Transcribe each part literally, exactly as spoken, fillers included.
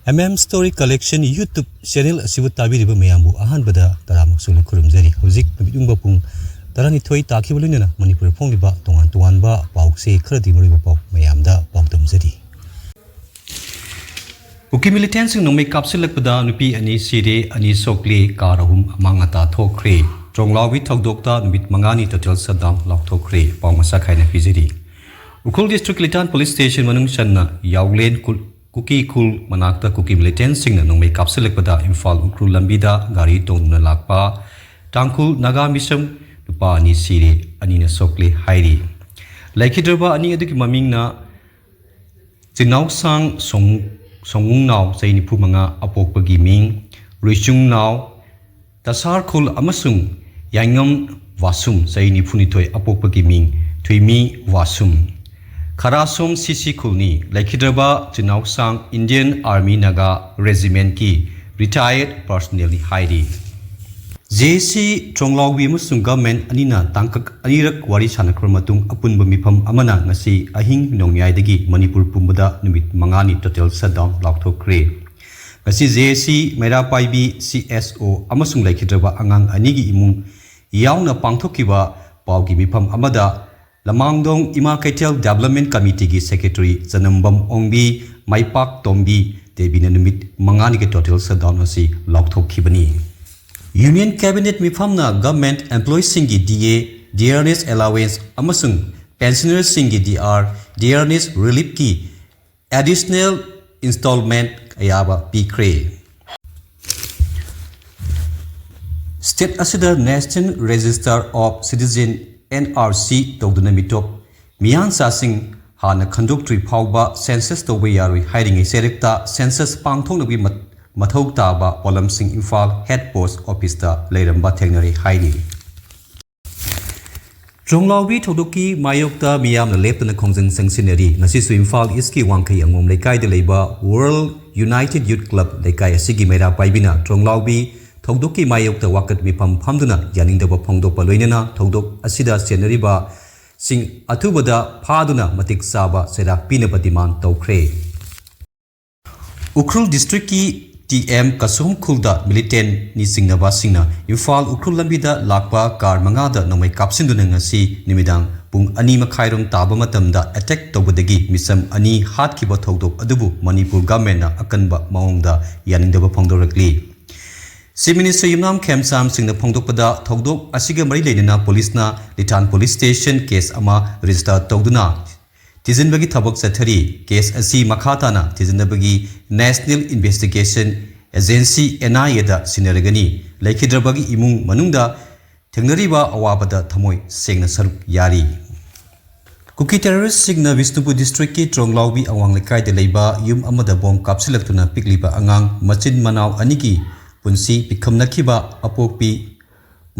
M M Story Collection YouTube channel ꯑꯁꯤꯕꯨ ꯇꯥꯕꯤꯔꯤꯕ ꯃꯌꯥꯝꯕꯨ ꯑꯍꯥꯟꯕꯗ ꯇꯔꯥꯃꯨꯛ ꯁꯨꯅ ꯈꯨꯔꯨꯝꯖꯔꯤ꯫ ꯍꯧꯖꯤꯛ ꯅꯨꯃꯤꯠ ꯌꯨꯡꯕ ꯄꯨꯡ ꯇꯔꯥꯅꯤꯊꯣꯏ ꯇꯥꯈꯤꯕ ꯂꯣꯏꯅꯅ ꯃꯅꯤꯄꯨꯔꯗ ꯐꯣꯡꯂꯤꯕ ꯇꯣꯉꯥꯟ ꯇꯣꯉꯥꯟꯕ ꯄꯥꯎꯁꯦ ꯈꯔꯗꯤ ꯃꯔꯨꯑꯣꯏꯕ ꯄꯥꯎ ꯃꯌꯥꯝꯗ ꯄꯥꯎꯗꯝꯖꯔꯤ꯫ ꯀꯨꯀꯤ ꯃꯤꯂꯤꯇꯦꯟꯁꯤꯡ ꯅꯣꯡꯃꯩ ꯀꯥꯞꯁꯤꯜꯂꯛꯄꯗ ꯅꯨꯄꯤ ꯑꯅꯤ ꯁꯤꯔꯦ, ꯑꯅꯤ ꯁꯣꯛꯂꯦ, ꯀꯥꯔ ꯑꯍꯨꯝ ꯑꯃꯥꯡ ꯑꯇꯥ ꯊꯣꯛꯈ꯭ꯔꯦ꯫ ꯇ꯭ꯔꯣꯡꯂꯥꯎꯕꯤ ꯊꯧꯗꯣꯛꯇ ꯅꯨꯃꯤꯠ ꯃꯉꯥꯅꯤ total shutdown ꯂꯥꯎꯊꯣꯛꯈ꯭ꯔꯦ꯫ ꯄꯥꯎ ꯃꯁꯛ ꯈꯥꯏꯅ ꯄꯤꯖꯔꯤ꯫ ꯎꯈ꯭ꯔꯨꯜ district ꯂꯤꯇꯥꯟ police station ꯃꯅꯨꯡ ꯆꯟꯅ ꯌꯥꯎꯂꯦꯟ ꯀꯨꯜ ꯀꯨꯀꯤ ꯈꯨꯜ ꯃꯅꯥꯛꯇ ꯀꯨꯀꯤ ꯃꯤꯂꯤꯇꯦꯟꯁꯤꯡꯅ ꯅꯣꯡꯃꯩ ꯀꯥꯞꯁꯤꯜꯂꯛꯄꯗ ꯏꯝꯐꯥꯜ ꯎꯈ꯭ꯔꯨꯜ ꯂꯝꯕꯤꯗ ꯒꯥꯔꯤ ꯇꯣꯡꯗꯨꯅ ꯂꯥꯛꯄ ꯇꯥꯡꯈꯨꯜ ꯅꯥꯒꯥ ꯃꯤꯁꯝ ꯅꯨꯄꯥ ꯑꯅꯤ ꯁꯤꯔꯦ, ꯑꯅꯤꯅ ꯁꯣꯛꯂꯦ ꯍꯥꯏꯔꯤ꯫ ꯂꯩꯈꯤꯗ꯭ꯔꯕ ꯑꯅꯤ ꯑꯗꯨꯒꯤ ꯃꯃꯤꯡꯅ ꯆꯤꯅꯥꯎꯁꯥꯡ ꯁꯣꯡ-, ꯁꯣꯡꯉꯨꯡꯅꯥꯎ, ꯆꯍꯤ ꯅꯤꯐꯨ ꯃꯉꯥ, ꯑꯄꯣꯛꯄꯒꯤ ꯃꯤꯡ ꯔꯨꯏꯆꯨꯡꯅꯥꯎ ꯇꯁꯥꯔ ꯈꯨꯜ ꯑꯃꯁꯨꯡ ꯌꯥꯏꯉꯝ ꯋꯥꯁꯨꯝ, ꯆꯍꯤ ꯅꯤꯐꯨꯅꯤꯊꯣꯏ, ꯑꯄꯣꯛꯄꯒꯤ ꯃꯤꯡ ꯊꯨꯏꯃꯤ ꯋꯥꯁꯨꯝ꯫ ꯈꯔꯥꯁꯣꯝ ꯁꯤꯁꯤ ꯈꯨꯜꯅꯤ꯫ ꯂꯩꯈꯤꯗ꯭ꯔꯕ ꯆꯤꯅꯥꯎꯁꯥꯡ Indian Army Naga Regimentꯀꯤ retired personnelꯅꯤ ꯍꯥꯏꯔꯤ꯫ J C ꯇ꯭ꯔꯣꯡꯂꯥꯎꯕꯤ ꯑꯃꯁꯨꯡ government ꯑꯅꯤꯅ ꯇꯥꯡꯀꯛ ꯑꯅꯤꯔꯛ ꯋꯥꯔꯤ ꯁꯥꯟꯅꯈ꯭ꯔꯕ ꯃꯇꯨꯡ ꯑꯄꯨꯟꯕ ꯃꯤꯐꯝ ꯑꯃꯅ ꯉꯁꯤ ꯑꯍꯤꯡ ꯅꯣꯡꯌꯥꯏꯗꯒꯤ ꯃꯅꯤꯄꯨꯔ ꯄꯨꯝꯕꯗ ꯅꯨꯃꯤꯠ ꯃꯉꯥꯅꯤ total shutdown ꯂꯥꯎꯊꯣꯛꯈ꯭ꯔꯦ꯫ ꯉꯁꯤ J C ꯃꯩꯔꯥ ꯄꯥꯏꯕꯤ C S O ꯑꯃꯁꯨꯡ ꯂꯩꯈꯤꯗ꯭ꯔꯕ ꯑꯉꯥꯡ ꯑꯅꯤꯒꯤ ꯏꯃꯨꯡ ꯌꯥꯎꯅ ꯄꯥꯡꯊꯣꯛꯈꯤꯕ ꯄꯥꯎꯒꯤ ꯃꯤꯐꯝ ꯑꯃꯗ ꯂꯃꯥꯡꯗꯣꯡ ꯏꯃꯥ ꯀꯩꯊꯦꯜ Development Committeeꯒꯤ secretary ꯆꯅꯝꯕꯝ ꯑꯣꯡꯕꯤ ꯃꯥꯏꯄꯥꯛ ꯇꯣꯝꯕꯤ ꯗꯦꯕꯤꯅ ꯅꯨꯃꯤꯠ ꯃꯉꯥꯅꯤꯒꯤ total shutdown ꯑꯁꯤ ꯂꯥꯎꯊꯣꯛꯈꯤꯕꯅꯤ꯫ Union Cabinet ꯃꯤꯐꯝꯅ government employeesꯁꯤꯡꯒꯤ D A, dearness allowance ꯑꯃꯁꯨꯡ pensionersꯁꯤꯡꯒꯤ D R, dearness reliefꯀꯤ additional installment ꯑꯌꯥꯕ ꯄꯤꯈ꯭ꯔꯦ꯫ State ꯑꯁꯤꯗ National Register of Citizen, N R C, ꯇꯧꯗꯨꯅ ꯃꯤꯇꯣꯞ ꯃꯤꯌꯥꯟꯆꯥꯁꯤꯡ ꯍꯥꯟꯅ ꯈꯟꯗꯣꯛꯇ꯭ꯔꯤ ꯐꯥꯎꯕ census ꯇꯧꯕ ꯌꯥꯔꯣꯏ ꯍꯥꯏꯔꯤꯉꯩ ꯆꯩꯔꯛꯇ census ꯄꯥꯡꯊꯣꯛꯅꯕꯒꯤ ꯃ-, ꯃꯊꯧ ꯇꯥꯕ ꯄꯣꯠꯂꯝꯁꯤꯡ ꯏꯝꯐꯥꯜ head post officeꯇ ꯂꯩꯔꯝꯕ ꯊꯦꯡꯅꯔꯦ ꯍꯥꯏꯔꯤ꯫ ꯇ꯭ꯔꯣꯡꯂꯥꯎꯕꯤ ꯊꯧꯗꯣꯛꯀꯤ ꯃꯥꯌꯣꯛꯇ ꯃꯤꯌꯥꯝꯅ ꯂꯦꯞꯇꯅ ꯈꯣꯡꯖꯪ ꯆꯪꯁꯤꯟꯅꯔꯤ꯫ ꯉꯁꯤꯁꯨ ꯏꯝꯐꯥꯜ Eastꯀꯤ ꯋꯥꯡꯈꯩ ꯑꯉꯣꯝ ꯂꯩꯀꯥꯏꯗ ꯂꯩꯕ World United Youth Club ꯂꯩꯀꯥꯏ ꯑꯁꯤꯒꯤ ꯃꯩꯔꯥ ꯄꯥꯏꯕꯤꯅ ꯇ꯭ꯔꯣꯡꯂꯥꯎꯕꯤ ꯊꯧꯗꯣꯛꯀꯤ ꯃꯥꯌꯣꯛꯇ ꯋꯥꯀꯠ ꯃꯤꯐꯝ ꯐꯝꯗꯨꯅ ꯌꯥꯅꯤꯡꯗꯕ ꯐꯣꯡꯗꯣꯛꯄ ꯂꯣꯏꯅꯅ ꯊꯧꯗꯣꯛ ꯑꯁꯤꯗ ꯆꯦꯟꯅꯔꯤꯕꯁꯤꯡ ꯑꯊꯨꯕꯗ ꯐꯥꯗꯨꯅ ꯃꯇꯤꯛ ꯆꯥꯕ ꯆꯩꯔꯥꯛ ꯄꯤꯅꯕ demand ꯇꯧꯈ꯭ꯔꯦ꯫ ꯎꯈ꯭ꯔꯨꯜ ꯗꯤꯁꯇ꯭ꯔꯤꯛꯀꯤ ꯇꯤ ꯑꯦꯝ ꯀꯁꯨꯝ ꯈꯨꯜꯗ ꯃꯤꯂꯤꯇꯦꯟꯅꯤ ꯆꯤꯡꯅꯕꯁꯤꯡꯅ ꯏꯝꯐꯥꯜ ꯎꯈ꯭ꯔꯨꯜ ꯂꯝꯕꯤꯗ ꯂꯥꯛꯄ ꯀꯥꯔ ꯃꯉꯥꯗ ꯅꯣꯡꯃꯩ ꯀꯥꯞꯁꯤꯟꯗꯨꯅ ꯉꯁꯤ ꯅꯨꯃꯤꯗꯥꯡ ꯄꯨꯡ ꯑꯅꯤ ꯃꯈꯥꯏꯔꯣꯝ ꯇꯥꯕ ꯃꯇꯝꯗ ꯑꯦꯇꯦꯛ ꯇꯧꯕꯗꯒꯤ ꯃꯤꯆꯝ ꯑꯅꯤ ꯍꯥꯠꯈꯤꯕ ꯊꯧꯗꯣꯛ ꯑꯗꯨꯕꯨ ꯃꯅꯤꯄꯨꯔ ꯒꯚꯔꯟꯃꯦꯟꯠꯅ ꯑꯀꯟꯕ ꯃꯑꯣꯡꯗ ꯌꯥꯅꯤꯡꯗꯕ ꯐꯣꯡꯗꯣꯔꯛꯂꯤ꯫ ꯆꯤꯐ ꯃꯤꯅꯤꯁꯇꯔ ꯌꯨꯝꯅꯥꯝ ꯈꯦꯝꯆꯥꯝꯁꯤꯡꯅ ꯐꯣꯡꯗꯣꯛꯄꯗ, ꯊꯧꯗꯣꯛ ꯑꯁꯤꯒ ꯃꯔꯤ ꯂꯩꯅꯅ ꯄꯨꯂꯤꯁꯅ ꯂꯤꯇꯥꯟ ꯄꯨꯂꯤꯁ ꯁ꯭ꯇꯦꯁꯟ ꯀꯦꯁ ꯑꯃ ꯔꯦꯖꯤꯁꯇꯔ ꯇꯧꯗꯨꯅ ꯊꯤꯖꯤꯟꯕꯒꯤ ꯊꯕꯛ ꯆꯠꯊꯔꯤ꯫ ꯀꯦꯁ ꯑꯁꯤ ꯃꯈꯥ ꯇꯥꯅ ꯊꯤꯖꯤꯟꯅꯕꯒꯤ ꯅꯦꯁꯅꯦꯜ ꯏꯟꯚꯦꯁꯇꯤꯒꯦꯁꯟ ꯑꯦꯖꯦꯟꯁꯤ, ꯑꯦꯟ ꯑꯥꯏ ꯑꯦꯗ ꯁꯤꯟꯅꯔꯒꯅꯤ꯫ ꯂꯩꯈꯤꯗ꯭ꯔꯕꯒꯤ ꯏꯃꯨꯡ ꯃꯅꯨꯡꯗ ꯊꯦꯡꯅꯔꯤꯕ ꯑꯋꯥꯕꯗ ꯊꯃꯣꯏ ꯁꯦꯡꯅ ꯁꯔꯨꯛ ꯌꯥꯔꯤ꯫ ꯀꯨꯀꯤ ꯇꯦꯔꯣꯔꯤꯁꯁꯤꯡꯅ ꯕꯤꯁꯅꯨꯄꯨꯔ ꯗꯤꯁꯇ꯭ꯔꯤꯛꯀꯤ ꯇ꯭ꯔꯣꯡꯂꯥꯎꯕꯤ ꯑꯋꯥꯡ ꯂꯩꯀꯥꯏꯗ ꯂꯩꯕ ꯌꯨꯝ ꯑꯃꯗ ꯕꯣꯝ ꯀꯥꯞꯁꯤꯜꯂꯛꯇꯨꯅ ꯄꯤꯛꯂꯤꯕ ꯑꯉꯥꯡ ꯃꯆꯤꯟ ꯃꯅꯥꯎ ꯑꯅꯤꯒꯤ ꯄꯨꯟꯁꯤ ꯄꯤꯈꯝꯅꯈꯤꯕ ꯑꯄꯣꯛꯄꯤ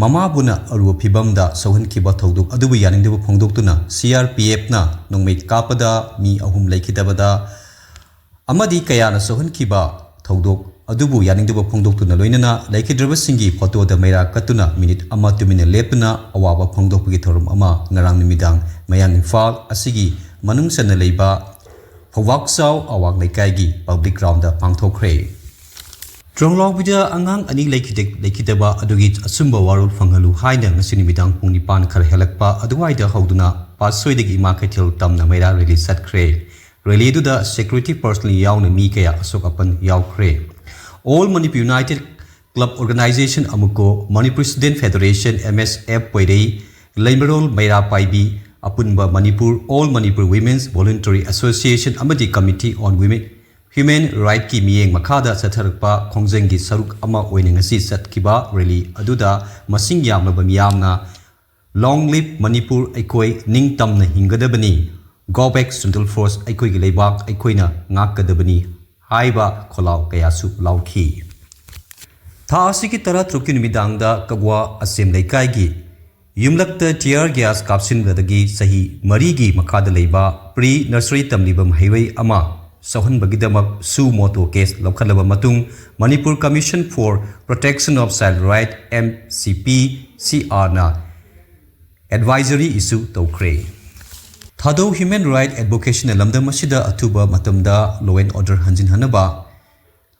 ꯃꯃꯥꯕꯨꯅ ꯑꯔꯨꯕ ꯐꯤꯚꯝꯗ ꯁꯣꯛꯍꯟꯈꯤꯕ ꯊꯧꯗꯣꯛ ꯑꯗꯨꯕꯨ ꯌꯥꯅꯤꯡꯗꯕ ꯐꯣꯡꯗꯣꯛꯇꯨꯅ ꯁꯤ ꯑꯥꯔ ꯄꯤ ꯑꯦꯐꯅ ꯅꯣꯡꯃꯩ ꯀꯥꯞꯄꯗ ꯃꯤ ꯑꯍꯨꯝ ꯂꯩꯈꯤꯗꯕꯗ ꯑꯃꯗꯤ ꯀꯌꯥꯅ ꯁꯣꯛꯍꯟꯈꯤꯕ ꯊꯧꯗꯣꯛ ꯑꯗꯨꯕꯨ ꯌꯥꯅꯤꯡꯗꯕ ꯐꯣꯡꯗꯣꯛꯇꯨꯅ ꯂꯣꯏꯅꯅ ꯂꯩꯈꯤꯗ꯭ꯔꯕꯁꯤꯡꯒꯤ ꯐꯣꯇꯣꯗ ꯃꯩꯔꯥ ꯀꯠꯇꯨꯅ ꯃꯤꯅꯤꯠ ꯑꯃ ꯇꯨꯃꯤꯟꯅ ꯂꯦꯞꯇꯨꯅ ꯑꯋꯥꯕ ꯐꯣꯡꯗꯣꯛꯄꯒꯤ ꯊꯧꯔꯝ ꯑꯃ ꯉꯔꯥꯡ ꯅꯨꯃꯤꯗꯥꯡ ꯃꯌꯥꯡ ꯏꯝꯐꯥꯜ ꯑꯁꯤꯒꯤ ꯃꯅꯨꯡ ꯆꯟꯅ ꯂꯩꯕ ꯐꯧꯕꯥꯛꯆꯥꯎ ꯑꯋꯥꯡ ꯂꯩꯀꯥꯏꯒꯤ ꯄꯕ꯭ꯂꯤꯛ ꯒ꯭ꯔꯥꯎꯟꯗ ꯄꯥꯡꯊꯣꯛꯈ꯭ꯔꯦ꯫ ꯇ꯭ꯔꯣꯡꯂꯥꯎꯕꯤꯗ ꯑꯉꯥꯡ ꯑꯅꯤ ꯂꯩꯈꯤꯗꯦ-, ꯂꯩꯈꯤꯗꯕ ꯑꯗꯨꯒꯤ ꯑꯆꯨꯝꯕ ꯋꯥꯔꯣꯜ ꯐꯪꯍꯜꯂꯨ ꯍꯥꯏꯅ ꯉꯁꯤ ꯅꯨꯃꯤꯗꯥꯡ ꯄꯨꯡ ꯅꯤꯄꯥꯟ ꯈꯔ ꯍꯦꯜꯂꯛꯄ ꯑꯗꯨꯋꯥꯏꯗ ꯍꯧꯗꯨꯅ ꯄꯥꯠꯁꯣꯏꯗꯒꯤ ꯏꯃꯥ ꯀꯩꯊꯦꯜ ꯇꯝꯅ ꯃꯩꯔꯥ ꯔꯦꯂꯤ ꯆꯠꯈ꯭ꯔꯦ꯫ ꯔꯦꯂꯤꯗꯨꯗ ꯁꯦꯀ꯭ꯌꯨꯔꯤꯇꯤ ꯄꯔꯁꯅꯦꯜ ꯌꯥꯎꯅ ꯃꯤ ꯀꯌꯥ ꯑꯁꯣꯛ ꯑꯄꯟ ꯌꯥꯎꯈ꯭ꯔꯦ꯫ All Manipur United Club Organization AMUCO, Manipur student federation, M S F Poirei, Leimarol Meira Paibi, ꯑꯄꯨꯟꯕ Manipur, All Manipur Women's Voluntary Association ꯑꯃꯗꯤ Committee on Women, Human Rightꯀꯤ ꯃꯤꯠꯌꯦꯡ ꯃꯈꯥꯗ ꯆꯠꯊꯔꯛꯄ ꯈꯣꯡꯖꯪꯒꯤ ꯁꯔꯨꯛ ꯑꯃ ꯑꯣꯏꯅ ꯉꯁꯤ ꯆꯠꯈꯤꯕ ꯔꯦꯂꯤ ꯑꯗꯨꯗ ꯃꯁꯤꯡ ꯌꯥꯝꯂꯕ ꯃꯤꯌꯥꯝꯅ "Long live Manipur, ꯑꯩꯈꯣꯏ ꯅꯤꯡꯇꯝꯅ ꯍꯤꯡꯒꯗꯕꯅꯤ, Go back Central Force, ꯑꯩꯈꯣꯏꯒꯤ ꯂꯩꯕꯥꯛ ꯑꯩꯈꯣꯏꯅ ꯉꯥꯛꯀꯗꯕꯅꯤ" ꯍꯥꯏꯕ ꯈꯣꯜꯂꯥꯎ ꯀꯌꯥꯁꯨ ꯂꯥꯎꯈꯤ꯫ ꯊꯥ ꯑꯁꯤꯒꯤ ꯇꯔꯥꯇꯔꯨꯛꯀꯤ ꯅꯨꯃꯤꯗꯥꯡꯗ ꯀꯒ꯭ꯋꯥ ꯑꯁꯦꯝ ꯂꯩꯀꯥꯏꯒꯤ ꯌꯨꯝꯂꯛꯇ tear gas ꯀꯥꯞꯁꯤꯟꯕꯗꯒꯤ ꯆꯍꯤ ꯃꯔꯤꯒꯤ ꯃꯈꯥꯗ ꯂꯩꯕ pre nursery ꯇꯝꯂꯤꯕ ꯃꯍꯩꯔꯣꯏ ꯑꯃ ꯁꯣꯛꯍꯟꯕꯒꯤꯗꯃꯛ suo motu case ꯂꯧꯈꯠꯂꯕ ꯃꯇꯨꯡ, Manipur Commission for Protection of Child Right, M C P C R ꯅ advisory issue ꯇꯧꯈ꯭ꯔꯦ꯫ ꯊꯥꯗꯧ Human Right Advocacyꯅ ꯂꯝꯗꯝ ꯑꯁꯤꯗ ꯑꯊꯨꯕ ꯃꯇꯝꯗ law and order ꯍꯟꯖꯤꯟꯍꯟꯅꯕ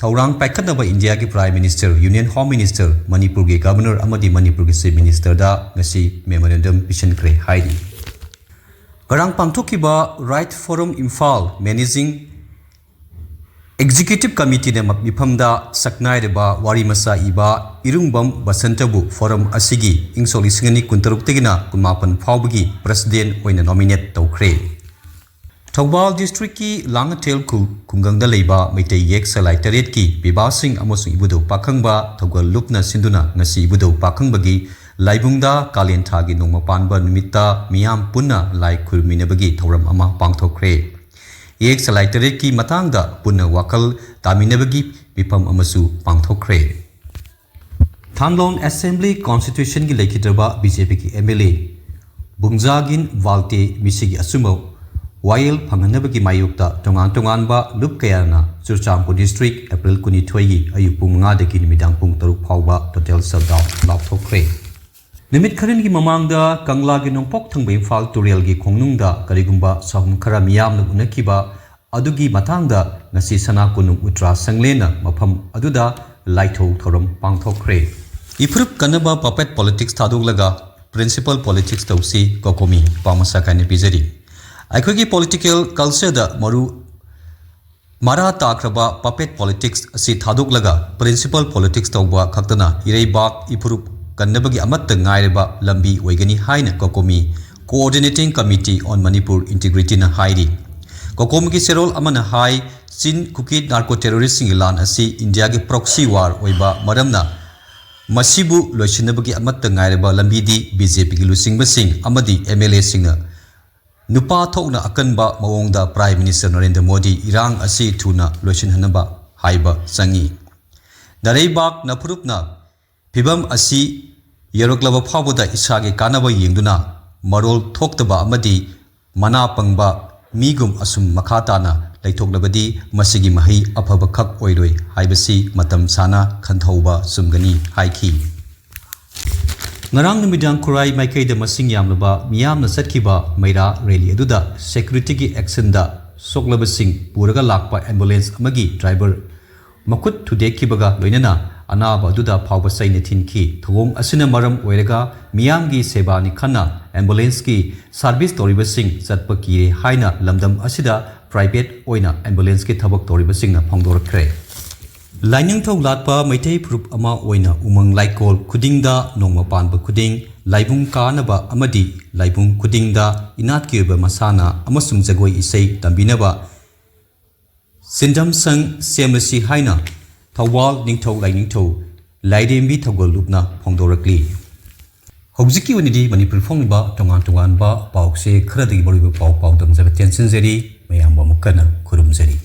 ꯊꯧꯔꯥꯡ ꯄꯥꯏꯈꯠꯅꯕ ꯏꯟꯗꯤꯌꯥꯒꯤ Prime Minister, Union Home Minister, ꯃꯅꯤꯄꯨꯔꯒꯤ Governor ꯑꯃꯗꯤ ꯃꯅꯤꯄꯨꯔꯒꯤ Chief Ministerꯗ ꯉꯁꯤ memorandum ꯄꯤꯁꯤꯟꯈ꯭ꯔꯦ ꯍꯥꯏꯔꯤ꯫ ꯉꯔꯥꯡ ꯄꯥꯡꯊꯣꯛꯈꯤꯕ Right Forum Imphal Managing Executive Committeeꯅ ꯃꯤꯐꯝꯗ ꯁꯛꯅꯥꯏꯔꯕ ꯋꯥꯔꯤ ꯃꯆꯥ ꯏꯕ ꯏꯔꯨꯡꯕꯝ ꯕꯁꯟꯇꯕꯨ forum ꯑꯁꯤꯒꯤ ꯏꯪ ꯁꯣꯛ ꯂꯤꯁꯤꯡ ꯑꯅꯤ ꯀꯨꯟꯇꯔꯨꯛꯇꯒꯤꯅ ꯀꯨꯟꯃꯥꯄꯟ ꯐꯥꯎꯕꯒꯤ President ꯑꯣꯏꯅ nominate ꯇꯧꯈ꯭ꯔꯦ꯫ ꯊꯧꯕꯥꯜ districtꯀꯤ ꯂꯥꯡꯉꯊꯦꯜ ꯈꯨ-, ꯈꯨꯡꯒꯪꯗ ꯂꯩꯕ ꯃꯩꯇꯩ ꯌꯦꯛ ꯆꯂꯥꯏ ꯇꯔꯦꯠꯀꯤ ꯄꯤꯕꯥꯁꯤꯡ ꯑꯃꯁꯨꯡ ꯏꯕꯨꯙꯧ ꯄꯥꯈꯪꯕ ꯊꯧꯒꯜ ꯂꯨꯞꯅ ꯁꯤꯟꯗꯨꯅ ꯉꯁꯤ ꯏꯕꯨꯙꯧ ꯄꯥꯈꯪꯕꯒꯤ ꯂꯥꯏꯕꯨꯡꯗ ꯀꯥꯂꯦꯟ ꯊꯥꯒꯤ ꯅꯣꯡꯃ ꯄꯥꯟꯕ ꯅꯨꯃꯤꯠꯇ ꯃꯤꯌꯥꯝ ꯄꯨꯟꯅ ꯂꯥꯏ ꯈꯨꯔꯨꯝꯃꯤꯟꯅꯕꯒꯤ ꯊꯧꯔꯝ ꯑꯃ ꯄꯥꯡꯊꯣꯛꯈ꯭ꯔꯦ꯫ ꯌꯦꯛ ꯆꯂꯥꯏ ꯇꯔꯦꯠꯀꯤ ꯃꯇꯥꯡꯗ ꯄꯨꯟꯅ ꯋꯥꯈꯜ ꯇꯥꯃꯤꯟꯅꯕꯒꯤ ꯃꯤꯐꯝ ꯑꯃꯁꯨ ꯄꯥꯡꯊꯣꯛꯈ꯭ꯔꯦ꯫ ꯊꯥꯡꯂꯣꯟ Assembly Constituencyꯒꯤ ꯂꯩꯈꯤꯗ꯭ꯔꯕ BJPꯒꯤ MLA ꯕꯨꯡꯖꯥꯒꯤꯟ ꯕꯥꯜꯇꯦ ꯃꯤꯁꯤꯒꯤ ꯑꯆꯨꯝꯕ ꯋꯥꯌꯦꯜ ꯐꯪꯍꯟꯅꯕꯒꯤ ꯃꯥꯌꯣꯛꯇ ꯇꯣꯉꯥꯟ ꯇꯣꯉꯥꯟꯕ ꯂꯨꯞ ꯀꯌꯥꯅ ꯆꯨꯔꯆꯥꯟꯄꯨꯔ district April ꯀꯨꯟꯅꯤꯊꯣꯏꯒꯤ ꯑꯌꯨꯛ ꯄꯨꯡ ꯃꯉꯥꯗꯒꯤ ꯅꯨꯃꯤꯗꯥꯡ ꯄꯨꯡ ꯇꯔꯨꯛ ꯐꯥꯎꯕ total shutdown ꯂꯥꯎꯊꯣꯛꯈ꯭ꯔꯦ꯫ ꯅꯨꯃꯤꯠ ꯈꯔꯅꯤꯒꯤ ꯃꯃꯥꯡꯗ ꯀꯪꯂꯥꯒꯤ ꯅꯣꯡꯄꯣꯛ ꯊꯪꯕ ꯏꯝꯐꯥꯜ ꯇꯨꯔꯦꯜꯒꯤ ꯈꯣꯡꯅꯨꯡꯗ ꯀꯔꯤꯒꯨꯝꯕ ꯁꯥꯍꯨꯝ ꯈꯔ ꯃꯤꯌꯥꯝꯅ ꯎꯅꯈꯤꯕ ꯑꯗꯨꯒꯤ ꯃꯇꯥꯡꯗ ꯉꯁꯤ ꯁꯅꯥ ꯀꯣꯅꯨꯡ ꯎꯇ꯭ꯔꯥ ꯁꯪꯂꯦꯟꯅ ꯃꯐꯝ ꯑꯗꯨꯗ ꯂꯥꯏꯊꯧ ꯊꯧꯔꯝ ꯄꯥꯡꯊꯣꯛꯈ꯭ꯔꯦ꯫ ꯏꯐꯨꯔꯨꯞ ꯀꯟꯅꯕ puppet politics ꯊꯥꯗꯣꯛꯂꯒ principle politics ꯇꯧꯁꯤ, COCOMI ꯄꯥꯎꯃꯁꯛ ꯍꯥꯏꯅ ꯄꯤꯖꯔꯤ꯫ ꯑꯩꯈꯣꯏꯒꯤ political cultureꯗ ꯃꯔꯨ ꯃꯔꯥ ꯇꯥꯈ꯭ꯔꯕ puppet politics ꯑꯁꯤ ꯊꯥꯗꯣꯛꯂꯒ principle politics ꯇꯧꯕ ꯈꯛꯇꯅ ꯏꯔꯩꯕꯥꯛ ꯏꯐꯨꯔꯨꯞ ꯀꯟꯅꯕꯒꯤ ꯑꯃꯠꯇ ꯉꯥꯏꯔꯕ ꯂꯝꯕꯤ ꯑꯣꯏꯒꯅꯤ ꯍꯥꯏꯅ COCOMI, Coordinating Committee on Manipur Integrityꯅ ꯍꯥꯏꯔꯤ꯫ COCOMIꯒꯤ ꯆꯦꯔꯣꯜ ꯑꯃꯅ ꯍꯥꯏ, ꯆꯤꯟ ꯀꯨꯀꯤ narco terroristꯁꯤꯡꯒꯤ ꯂꯥꯟ ꯑꯁꯤ ꯏꯟꯗꯤꯌꯥꯒꯤ proxy war ꯑꯣꯏꯕ ꯃꯔꯝꯅ ꯃꯁꯤꯕꯨ ꯂꯣꯏꯁꯤꯟꯅꯕꯒꯤ ꯑꯃꯠꯇ ꯉꯥꯏꯔꯕ ꯂꯝꯕꯤꯗꯤ BJPꯒꯤ ꯂꯨꯆꯤꯡꯕꯁꯤꯡ ꯑꯃꯗꯤ MLAꯁꯤꯡꯅ ꯅꯨꯄꯥ ꯊꯣꯛꯅ ꯑꯀꯟꯕ ꯃꯑꯣꯡꯗ Prime Minister ꯅꯔꯦꯟꯗ꯭ꯔ ꯃꯣꯗꯤ ꯏꯔꯥꯡ ꯑꯁꯤ ꯊꯨꯅ ꯂꯣꯏꯁꯤꯟꯍꯟꯅꯕ ꯍꯥꯏꯕ ꯆꯪꯏ꯫ ꯅꯔꯩꯕꯥꯛ ꯅꯐꯨꯔꯨꯞꯅ ꯐꯤꯚꯝ ꯑꯁꯤ ꯌꯧꯔꯛꯂꯕ ꯐꯥꯎꯕꯗ ꯏꯁꯥꯒꯤ ꯀꯥꯟꯅꯕ ꯌꯦꯡꯗꯨꯅ ꯃꯔꯣꯜ ꯊꯣꯛꯇꯕ ꯑꯃꯗꯤ ꯃꯅꯥ ꯄꯪꯕ ꯃꯤꯒꯨꯝ ꯑꯁꯨꯝ ꯃꯈꯥ ꯇꯥꯅ ꯂꯩꯊꯣꯛꯂꯕꯗꯤ ꯃꯁꯤꯒꯤ ꯃꯍꯩ ꯑꯐꯕ ꯈꯛ ꯑꯣꯏꯔꯣꯏ ꯍꯥꯏꯕꯁꯤ ꯃꯇꯝ ꯆꯥꯅ ꯈꯟꯊꯧꯕ ꯆꯨꯝꯒꯅꯤ ꯍꯥꯏꯈꯤ꯫ ꯉꯔꯥꯡ ꯅꯨꯃꯤꯗꯥꯡ ꯈꯨꯔꯥꯏ ꯃꯥꯏꯀꯩꯗ ꯃꯁꯤꯡ ꯌꯥꯝꯂꯕ ꯃꯤꯌꯥꯝꯅ ꯆꯠꯈꯤꯕ ꯃꯩꯔꯥ rally ꯑꯗꯨꯗ securityꯒꯤ actionꯗ ꯁꯣꯛꯂꯕꯁꯤꯡ ꯄꯨꯔꯒ ꯂꯥꯛꯄ ambulance ꯑꯃꯒꯤ driver ꯃꯈꯨꯠ ꯊꯨꯗꯦꯛꯈꯤꯕꯒ ꯂꯣꯏꯅꯅ ꯑꯅꯥꯕ ꯑꯗꯨꯗ ꯐꯥꯎꯕ ꯆꯩꯅ ꯊꯤꯟꯈꯤ꯫ ꯊꯧꯑꯣꯡ ꯑꯁꯤꯅ ꯃꯔꯝ ꯑꯣꯏꯔꯒ ꯃꯤꯌꯥꯝꯒꯤ ꯁꯦꯕꯥꯅꯤ ꯈꯟꯅ ambulance ꯀꯤ service ꯇꯧꯔꯤꯕꯁꯤꯡ ꯆꯠꯄ ꯀꯤꯔꯦ ꯍꯥꯏꯅ ꯂꯝꯗꯝ ꯑꯁꯤꯗ private ꯑꯣꯏꯅ ambulance ꯀꯤ ꯊꯕꯛ ꯇꯧꯔꯤꯕꯁꯤꯡꯅ ꯐꯣꯡꯗꯣꯔꯛꯈ꯭ꯔꯦ꯫ ꯂꯥꯏꯅꯤꯡꯊꯧ ꯂꯥꯠꯄ ꯃꯩꯇꯩ ꯐꯨꯔꯨꯞ ꯑꯃ ꯑꯣꯏꯅ ꯎꯃꯪ ꯂꯥꯏꯀꯣꯜ ꯈꯨꯗꯤꯡꯗ ꯅꯣꯡꯃ ꯄꯥꯟꯕ ꯈꯨꯗꯤꯡ ꯂꯥꯏꯕꯨꯡ ꯀꯥꯅꯕ ꯑꯃꯗꯤ ꯂꯥꯏꯕꯨꯡ ꯈꯨꯗꯤꯡꯗ ꯏꯅꯥꯠꯀꯤ ꯑꯣꯏꯕ ꯃꯁꯥꯟꯅ ꯑꯃꯁꯨꯡ ꯖꯒꯣꯏ ꯏꯁꯩ ꯇꯝꯕꯤꯅꯕ ꯁꯤꯟꯗꯝ ꯁꯪ ꯁꯦꯝꯂꯁꯤ ꯍꯥꯏꯅ ꯊꯧꯕꯥꯜ ꯅꯤꯡꯊꯧ ꯂꯥꯏꯅꯤꯡꯊꯧ ꯂꯥꯏꯔꯦꯝꯕꯤ ꯊꯧꯒꯜꯂꯨꯞꯅ ꯐꯣꯡꯗꯣꯔꯛꯂꯤ꯫ ꯍꯧꯖꯤꯛꯀꯤ ꯑꯣꯏꯅꯗꯤ ꯃꯅꯤꯄꯨꯔ ꯐꯣꯡꯂꯤꯕ ꯇꯣꯉꯥꯟ ꯇꯣꯉꯥꯟꯕ ꯄꯥꯎꯁꯦ ꯈꯔꯗꯒꯤ ꯃꯔꯨꯑꯣꯏꯕ ꯄꯥꯎ ꯄꯥꯎꯗꯝꯖꯕ ꯇꯦꯟꯁꯤꯟꯖꯔꯤ꯫ ꯃꯌꯥꯝꯕꯨ ꯑꯃꯨꯛ ꯍꯟꯅ ꯈꯨꯔꯨꯝꯖꯔꯤ꯫